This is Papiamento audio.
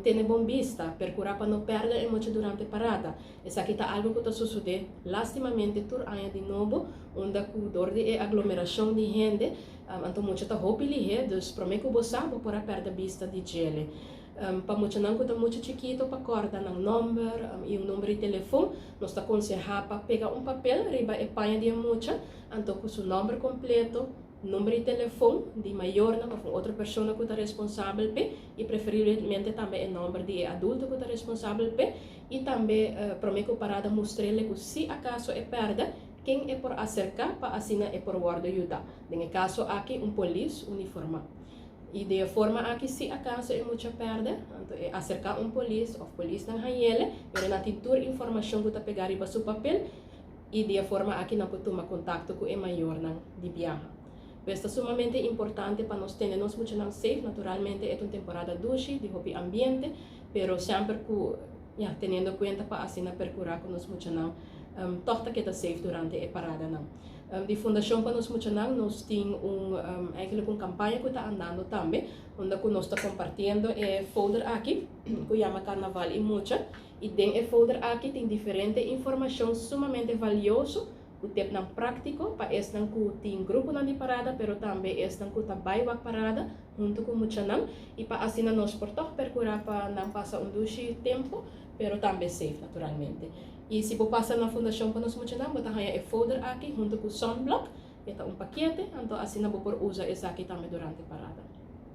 Tene bon bista, percura pa no perde e mucha durante parada. Esaki ta algo cu ta sucede lastimamente tur aña di nobo, unda cu door di e aglomeracion di hende, anto mucha ta hopi lihe, dus prome cu bo sa, bo por a perde bista di djele. Pa muchanan cu ta mucho chikito pa corda nan nomber y un number di telefon, nos ta conseha pa pega un papel riba e paña di e mucha, anto cu su nomber completo, number di telefon di mayornan of un otro persona cu ta responsabel p'e y preferiblemente tambe e nomber di e adulto cu ta responsabel p'e y tambe prome cu parada mustr'ele cu si acaso e perde, ken e por acerca pa asina e por wordo yuda, den e caso aki un polis uniforma. Y di e forma aki si acaso e mucha perde, anto e acerca un polis of polisnan hañ'ele, pero nan tin tur informacion cu ta pega riba su papel, y di e forma aki nan por tuma contacto cu e mayornan di biaha. Pues ta sumamente importante pa nos tene nos muchanan safe, naturalmente e ta un temporada dushi, di hopi ambiente, pero semper cu, ya, teniendo cuenta pa asina percura cu nos muchanan toch ta keda safe durante e paradanan. Di Fundacion pa nos muchanan nos tin un, eigenlijk un campaña cu ta andando tambe, unda cu nos ta compartiendo e folder aki cu yama Carnaval y Mucha. Y den e folder aki tin diferente informacion sumamente valioso cu tipnan practico pa esnan cu tin gruponan di parada pero tambe esnan cu ta bay wak parada hunto cu muchanan y pa asina nos por toch percura pa nan pasa un dushi tempo pero tambe safe naturalmente. Y si bo pasa na Fundacion pa nos muchanan bo ta haya e folder aki hunto cu sunblock, e ta un pakete, anto asina bo por usa esaki tambe durante parada.